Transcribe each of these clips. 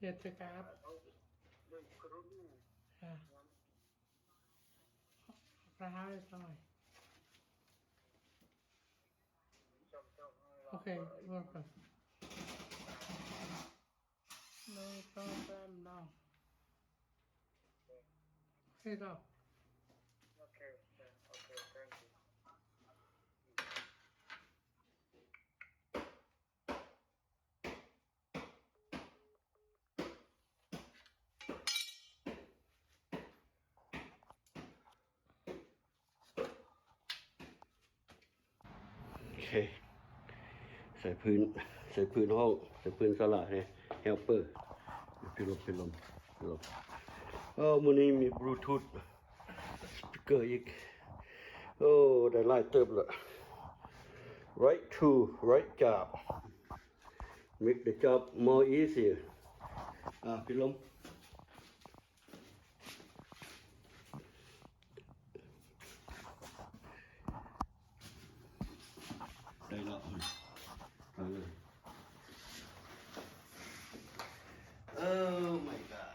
Get the cup. Yeah. Perhaps. Okay, welcome. No problem, no. Okay, no. Okay, okay, okay, thank you. ໂອເຄ ໃສ່ພື້ນ ໃສ່ພື້ນຫ້ອງ ໃສ່ພື້ນສາລາແດ່ ເຮວເປີ ເປັນລົມ ເປັນລົມ ເປັນລົມ. ເອີ ມື້ນີ້ມີບລູທູດ ສະປີກເກີອີກ. ໂອ້ ໄດ້ຫຼາຍເຕີບລະ. Right tool, right job. Make the job more easier. ອ່າ ເປັນລົມ. ໄດ້ແລ້ວ ໄປເລີຍ. Oh my god.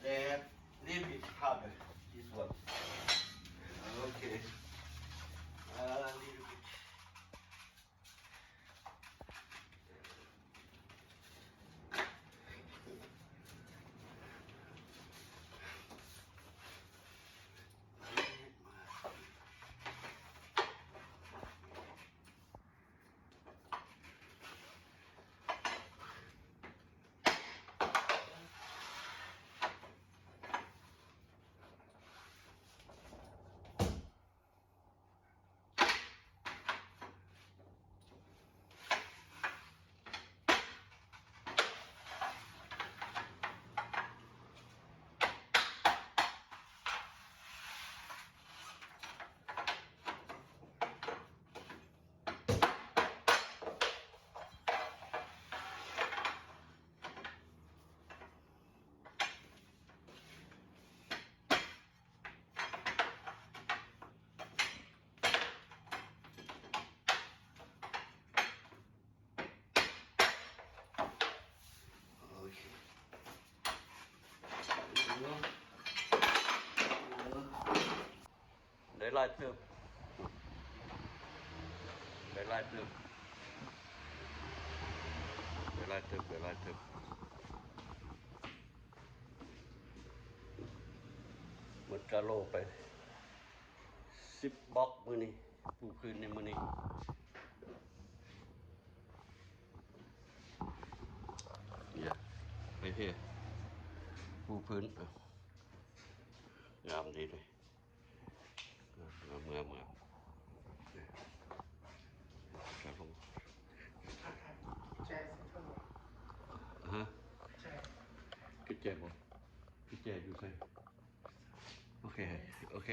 That little bit harder, this one. Okay. A little bit. ໂອເຄ ໄດ້ຫຼາຍເຕີບ ໄດ້ຫຼາຍເຕີບ ໄດ້ຫຼາຍເຕີບ ໄດ້ຫຼາຍເຕີບ. ໝົດກາໂລໄປສິບບລັອກມື້ນີ້ ປູພື້ນໃນມື້ນີ້. ເອີ ໄປເພ ປູພື້ນ ເອີ ງາມດີເດ. ເມືອ ເມືອ ເມືອ ເມືອ ແຈກ ຮະ ແຈກ ຄືແຈກບໍ່? ຄືແຈກຢູ່ໃສ? ໂອເຄ ໂອເຄ.